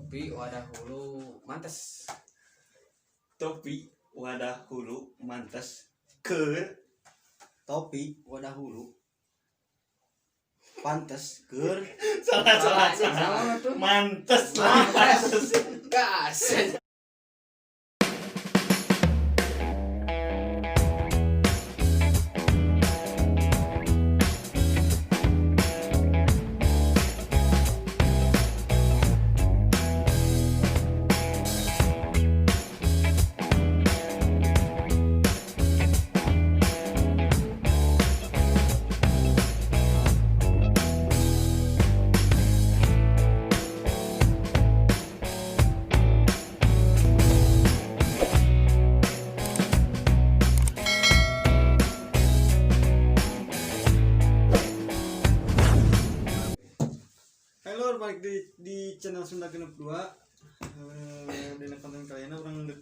Topi wadah hulu mantes. Topi wadah hulu mantes keur. Topi wadah hulu pantes keur. Salah, salah, salah. Salah tuh. Mantes lah, mantes. Gas. Halo, balik di channel Sunda Genep 2. Dina konten kalian orang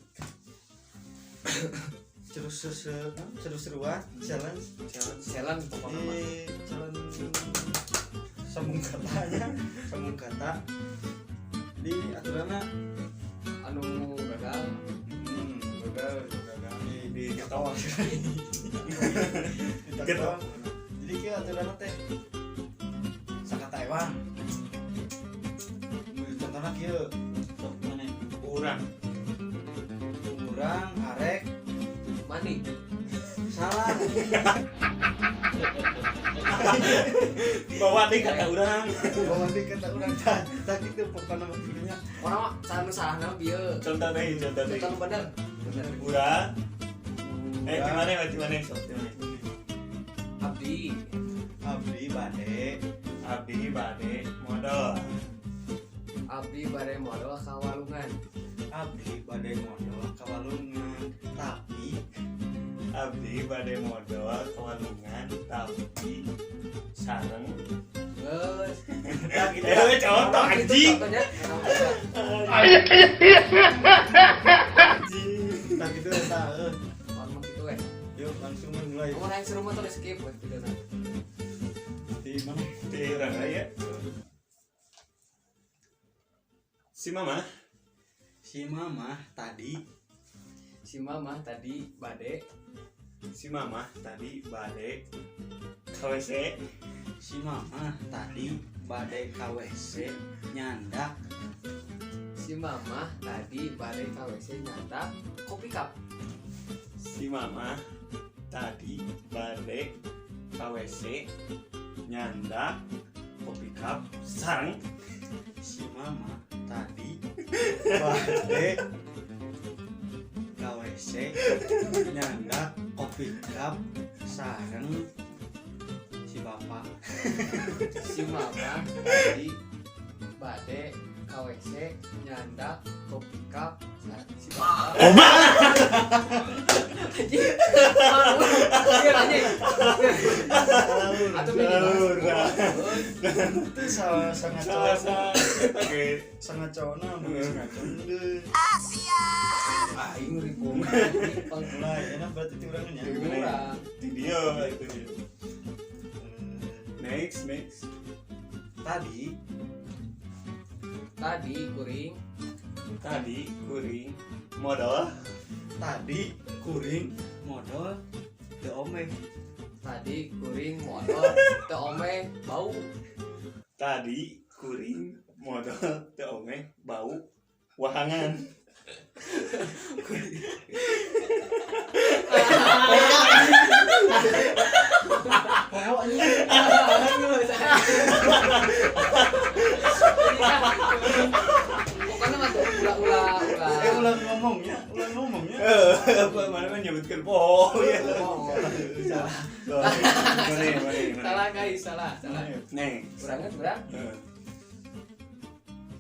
seru-seruan challenge challenge. Challenge pokoknya mah. Di challenge sambung katanya, sambung kata di aturanna Anu gagal. Gagal gagal di Ketawa. Ditawa. Jadi kieu aturanna teh sakata ewang. Contohna kieu, sok maneh. Urang. Urang arek mandi. Salah. Bawa deh kata urang. Bawa deui kata urang, tah tah kitu pokona mah kieunya. Orang mah salah salahna bieu. Contoh deh, contoh deh. Contoh bener. Bener. Urang. Gimana, gimana, sok gimana? Abdi. Abdi bade. Abdi bade modal. Abdi bade modal ka walungan. Abdi bade modal ka walungan tapi. Abdi bade modal ka walungan tapi sareng. Geus. Tah kitu. Contoh anjing. Contohnya. Anjing. Tah kitu eta heuh. Orang mah kitu we. Yuk langsung mulai. Nomor yang seru mah tuh skip we gitu nah. Di mana? Di urang aya. Si mama. Si mama tadi. Si mama tadi bade. Si mama tadi bade ka WC. Si mama tadi bade ka WC nyandak. Si mama tadi bade ka WC nyandak kopi cup. Si mama tadi bade ka WC nyandak kopi cup sareng. Si mama tadi bade ka WC nyandak kopi cup sareng si bapak. Si mama tadi bade ka WC nyandak kopi cup sareng si bapak. Anjing. Iya anjing. Atau Salah. Itu salah sangat Salah, cowok. salah. Oke. Sangat cowok nah mun sangat cowok. Aing ribu. Mulai enak berarti ti urangnya. Urang. Di dia itu dia. Next, next. Tadi. Tadi kuring. Tadi kuring modal. Tadi kuring modal teu omeh. Tadi kuring modal teu omeh bau. Tadi kuring modal teu omeh bau wahangan. Pokoknya Pokoknya mah tuh ulah-ulah ulah. Ulang ngomongnya, ulang ngomongnya. Apa mana mah nyebutkeun poho ya. Oh, Salah. Mana mana mana. salah guys, salah, salah. Next. Kurangnya kurang.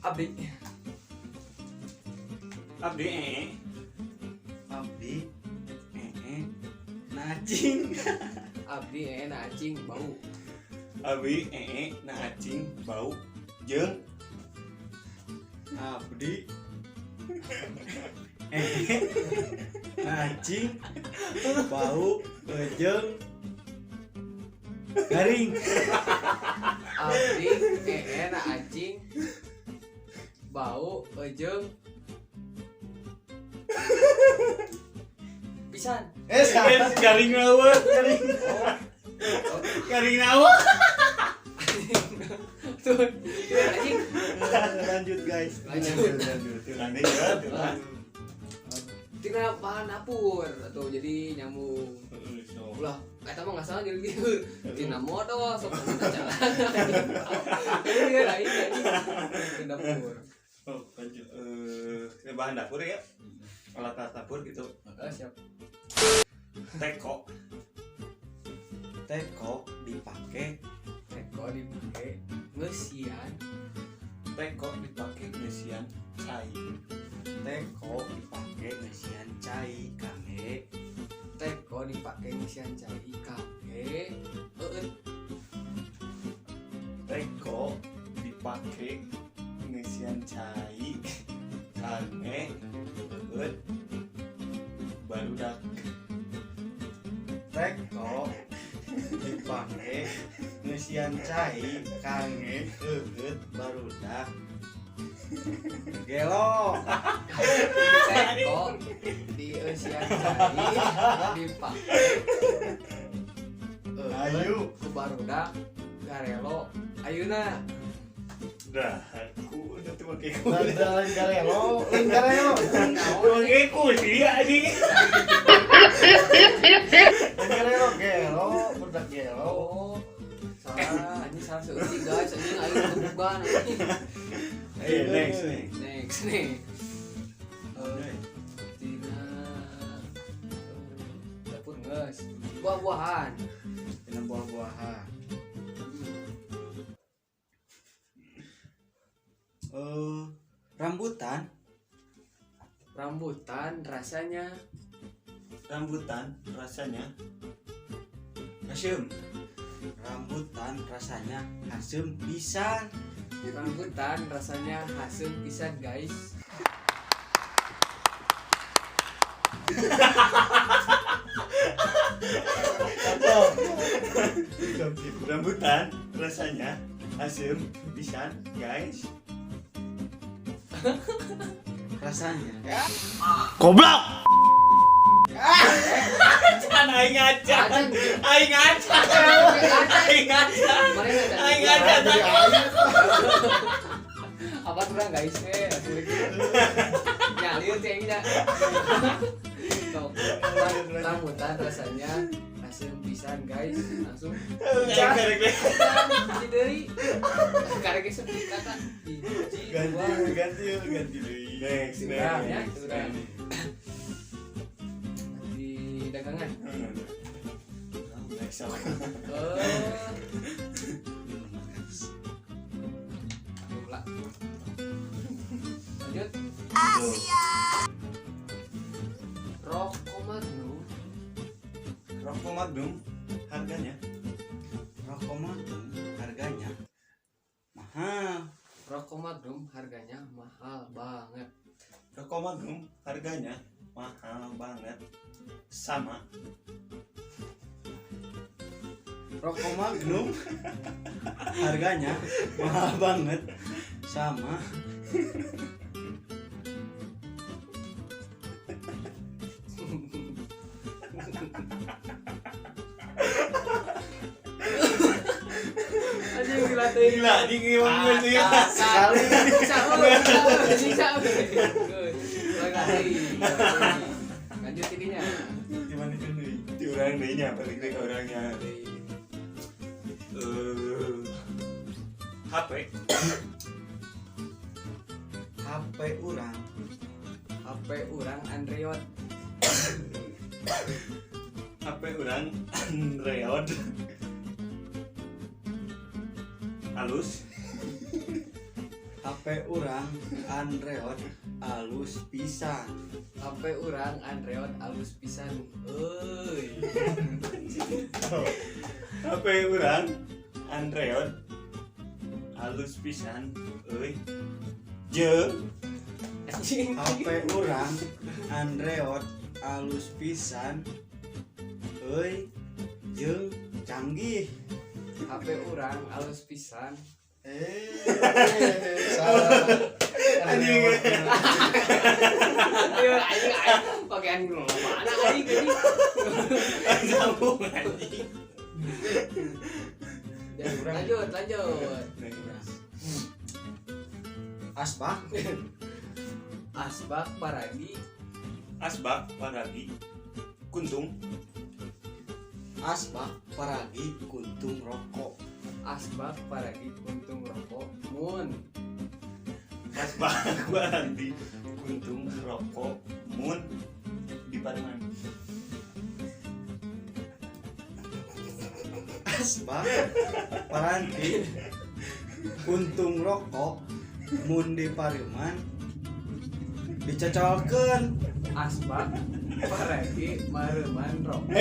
Abdi. Abdi Abdi nacing. Abdi nacing bau. Abdi nacing bau jeung. Abdi nacing bau jeung garing. Abdi nacing Bau jeung pisan. Eh, salah. Garing nawa, garing. Garing nawa. Tuh, anjing. Lanjut guys. Lanjut. Lanjut, lanjut, lanjut. Tina bahan dapur atau jadi nyambung. Ulah, eta mah nggak salah jadi lieur. Tina modal sok jalan. Iya, lain anjing. Tina dapur. Oh, lanjut. Bahan dapur ya. Alat-alat dapur gitu. Oh, siap. Teko. Teko dipake. Teko dipake ngeusian. Teko dipake ngeusian cai. Teko dipake ngeusian cai kangge. Teko dipake ngeusian cai kangge. Eueut. Teko dipake ngeusian cai kangge eueut barudak. Teko dipake ngeusian cai kangge eueut barudak. Gelo. Teko dieusian cai dipake. Ayu. Ku barudak garelo ayeuna. Dah, aku udah tuh pakai ku. Lain garelo, lain garelo. Pakai ku sih anjing. Lain garelo, gelo, budak gelo. Oh, salah, ini salah seutik guys, anjing aing kebugan anjing. Eh, next, next. Next nih. Tina dapur geus. Buah-buahan. Tina buah-buahan. Rambutan. Rambutan rasanya. Rambutan rasanya asem. Rambutan rasanya asem pisan. Rambutan rasanya asem pisan guys. Rambutan rasanya asem pisan guys. Rasanya. Goblok. Acan aing acan. Aing acan. Aing acan. Aing acan. Apa kurang guys eh nyalir sih aingnya. Tuh, rambutan rasanya asem pisan guys. Langsung hiji deui. Karek sepi kata hiji dua. Ganti ganti deui. Next, next. Di dagangan. Next. Lanjut. Rokok Magnum. Rokok Magnum harganya. Rokok Magnum harganya mahal. Rokok Magnum harganya mahal banget. Rokok Magnum harganya mahal banget. Sama. Rokok Magnum harganya mahal banget. Sama. Anjing gila teuing. Gila, anjing gimana sih? Sekali. Lanjut ininya. Gimana itu nih? Di urang deui nya, balik deui ka urangnya. HP. HP urang. HP urang Android. HP urang Android. Halus. HP urang Android alus pisan. HP urang Android alus pisan. Euy. HP urang Android alus pisan euy. Jeung HP urang Android alus pisan euy jeung canggih. HP urang alus pisan. Salah. Anjing. Iya, anjing aing pakaian mana anjing anjing. Sambung anjing. Ya, lanjut, lanjut. Asbak. Asbak paragi. Asbak paragi kuntung. Asbak paragi kuntung rokok. Asbak paragi kuntung rokok mun. Asbak paragi kuntung rokok mun di Pademan. Asbak paranti kuntung rokok mun di Pareman dicocolkeun. Asbak paragi mareman rokok.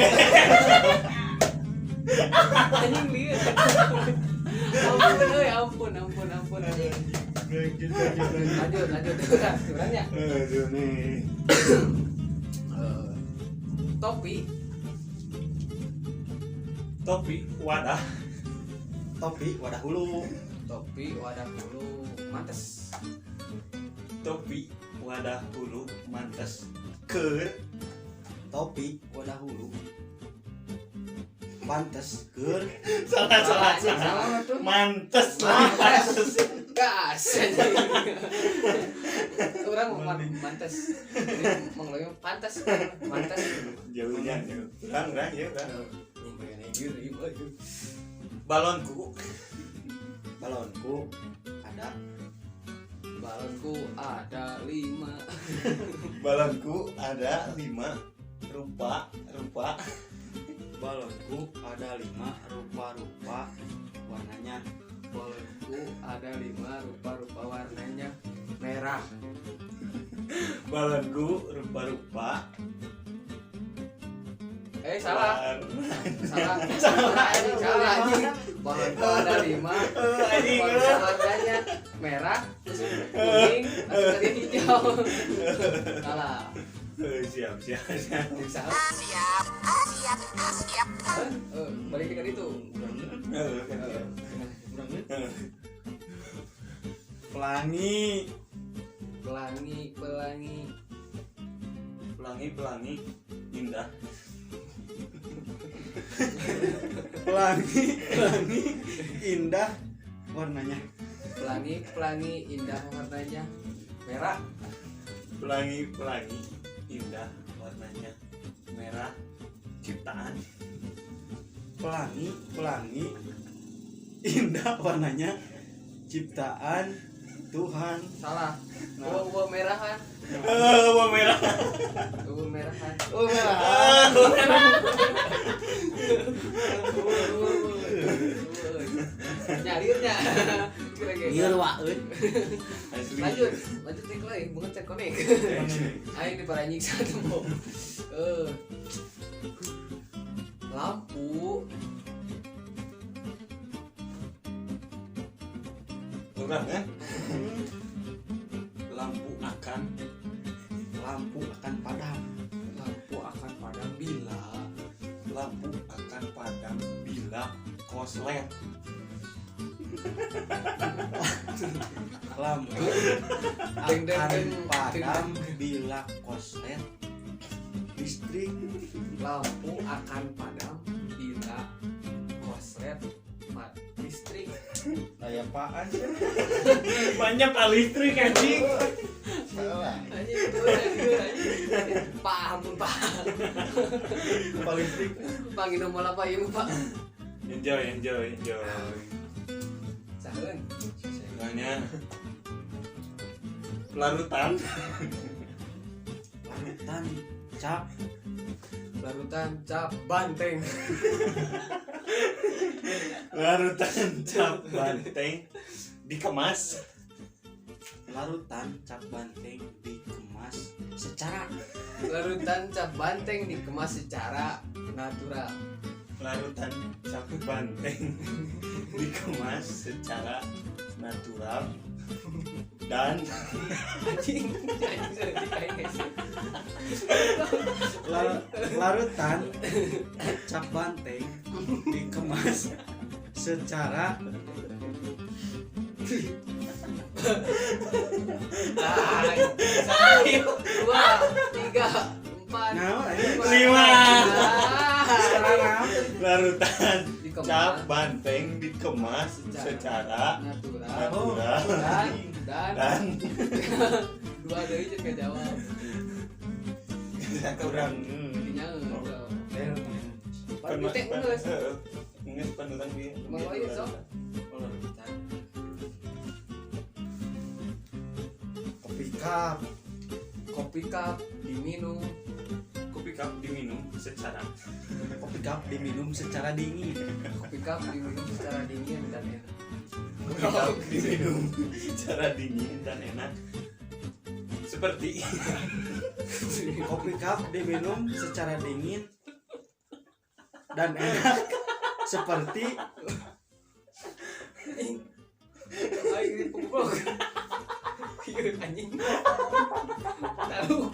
Anjing lieur. Ampun euy, ampun ampun ampun anjing. Lanjut, lanjut. Kurang ya. Aduh nih. Topi. Topi wadah. Topi wadah hulu. Topi wadah hulu mantes. Topi wadah hulu mantes. Keur. Topi wadah hulu pantes keur. Salah salah salah. Mantes lah. Mantes. Gas. Orang mau mantes. Mangloyong pantes. Mantes. Jauhnya. Kurang lah ya kan. Balonku. Balonku ada. Balonku ada 5. Balonku ada 5 rupa rupa. Balonku ada 5 rupa-rupa warnanya. Balonku ada 5 rupa-rupa warnanya merah. Balonku rupa-rupa. Salah. Salah. Salah anjing, salah anjing. Balonku ada 5. Rupa warnanya merah, terus kuning, terus tadi hijau. Salah. Siap, siap, siap. Siap, siap, siap. Balik ke itu. Pelangi. Pelangi, pelangi. Pelangi, pelangi indah. Pelangi, pelangi indah warnanya. Pelangi, pelangi indah warnanya merah. Pelangi, pelangi indah warnanya merah ciptaan. Pelangi, pelangi indah warnanya ciptaan Tuhan. Salah. Nah. Oh, merah kan? Oh, merah. Oh, merah kan? Oh, merah. Nyalirnya. Liur waeun. Lanjut, lanjut nih lagi, bukan cek konek. Ayo di para nyiksa tuh. Lampu. Kurang ya? Lampu akan padam. Lampu akan padam bila. Lampu akan padam bila koslet. Lampu akan padam bila koslet listrik. Lampu akan padam bila koslet listrik. Lah ya apaan sih? Banyak pak listrik anjing. Salah. Anjing itu anjing. Pak ampun Pak. Pak listrik. Pak nginum bola Pak ieu Pak. Enjoy enjoy enjoy. Saheun. Nanya. Larutan. Larutan cap. Larutan cap banteng. Larutan cap banteng dikemas. Larutan cap banteng dikemas secara. Larutan cap banteng dikemas secara natural. Larutan cap banteng dikemas secara natural dan anjing. Larutan cap banteng dikemas secara 1, 2, 3, 4, 5. Larutan cap banteng dikemas secara natural dan 2 deui cek jawab. Kurang. Geus panutan ieu. Mang ieu sok. Kopi cup. Kopi cup diminum. Kopi cup diminum secara. Kopi cup diminum secara dingin. Kopi cup diminum secara dingin dan enak. Kopi cup diminum secara dingin dan enak. Seperti kopi cup diminum secara dingin dan enak seperti aing goblok. Ieu anjing. Tahu.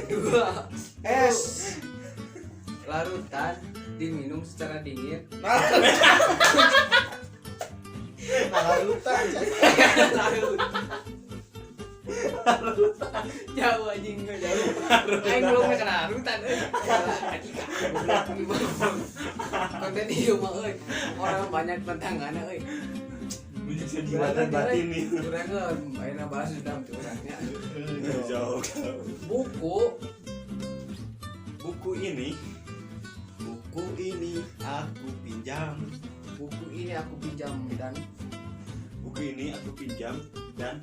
2 S. Larutan diminum secara dingin. Larutan. Larutan. Jauh anjing, jauh. Aing belum kena larutan euy. Anjing. Konten ieu mah euy. Orang banyak tantanganna euy. Menyiksa jiwa dan batin nih. Urang ge ayeuna bahas dendam teh urangnya. Jauh. Buku ini aku pinjam. Buku ini aku pinjam dan buku ini aku pinjam dan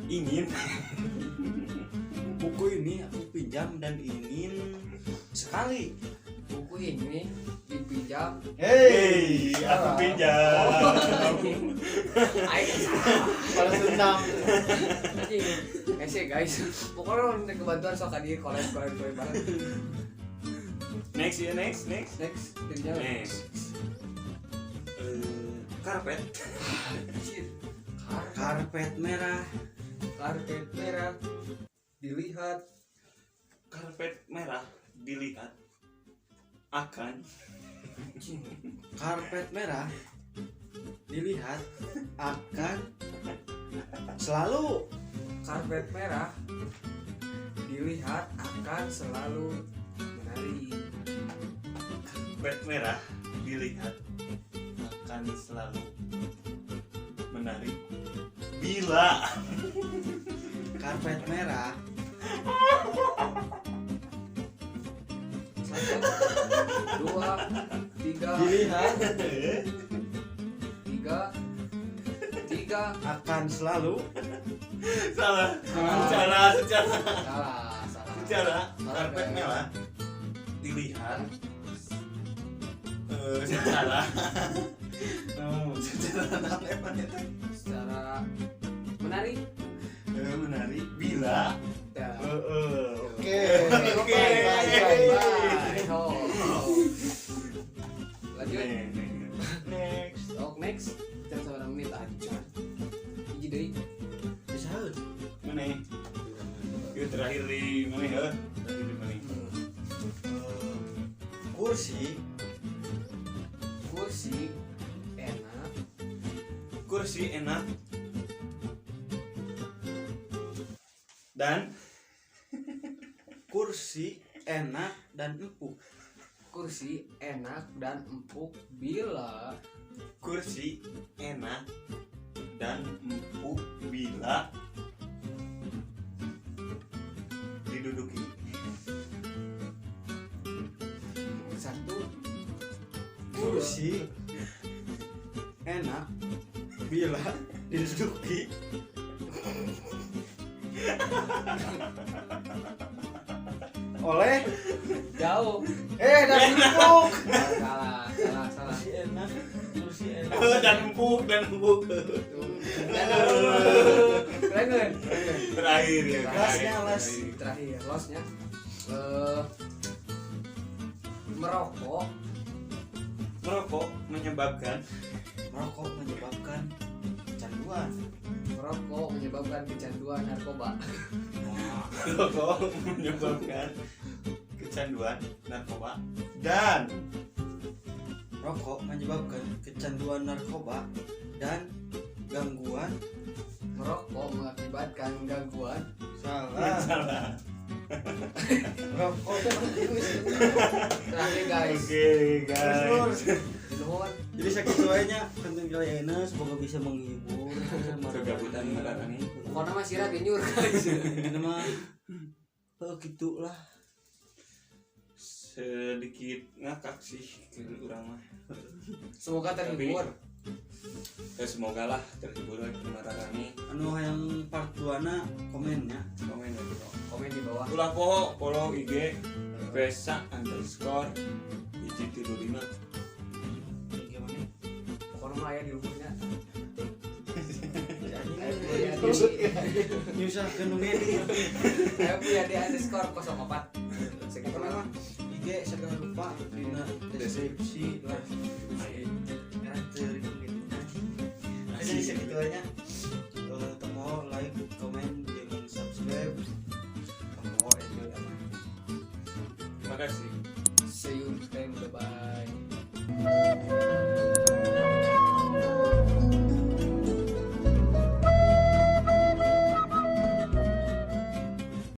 ingin. Buku ini aku pinjam dan ingin sekali. Buku ini dipinjam. Hei, aku pinjam. Aing balas dendam. Anjing. Ese guys. Pokoknya untuk kebantuan sok ka dieu collab banget. Next ya, next. Next, pinjam. Next. Karpet. Karpet merah. Karpet merah dilihat. Karpet merah dilihat akan. Karpet merah dilihat akan selalu. Karpet merah dilihat akan selalu menarik. Karpet merah dilihat akan selalu menarik bila karpet merah 1, 2, 3 dilihat 3 3 akan selalu. Salah. Secara karpet merah dilihat secara secara menarik. Menarik bila. Oke. Bye. Lanjut. Next. Oh, next. Jam 7 menit aja. Hiji deui. Bisa. Mana? Yuk terakhir di mana ya? Terakhir di mana? Kursi. Kursi enak. Kursi enak. Dan kursi enak dan empuk. Kursi enak dan empuk bila. Kursi enak dan empuk bila diduduki. 1. Kursi enak bila diduduki. Oleh jauh. Dan empuk. Salah. Kursi enak. Dan empuk. Terakhir ya. Terakhir losnya. Merokok. Merokok menyebabkan. Merokok menyebabkan kecanduan. Merokok menyebabkan kecanduan narkoba. Merokok menyebabkan kecanduan narkoba dan Rokok menyebabkan kecanduan narkoba dan gangguan. Merokok mengakibatkan gangguan. Salah. Salah. Rokok. Terakhir guys. Oke, guys. Nuhun. Jadi sakitu wae nya konten kali ayeuna, semoga bisa menghibur. Kegabutan mararani. Pokoknya mah sirah genyur guys. Ini mah oh gitu lah. Sedikit ngakak sih ke urang mah. Semoga terhibur. Ya, semoga lah terhibur lah ke mararani. Anu hayang part 2 na komennya. Komen ya, bro. Komen di bawah. Ulah poho follow IG Vesa_135. Gimana? Pokoknya mah aya di luhurnya. Nyusahkeun nu ngedit. Ayo punya di _04. Segitu Pokoknya lah. mah IG segala rupa dina deskripsi lah. Ya teu gitu. Jadi segitu aja. Tong poho like, komen, jeung subscribe. Tong poho enjoy aman. Terima kasih.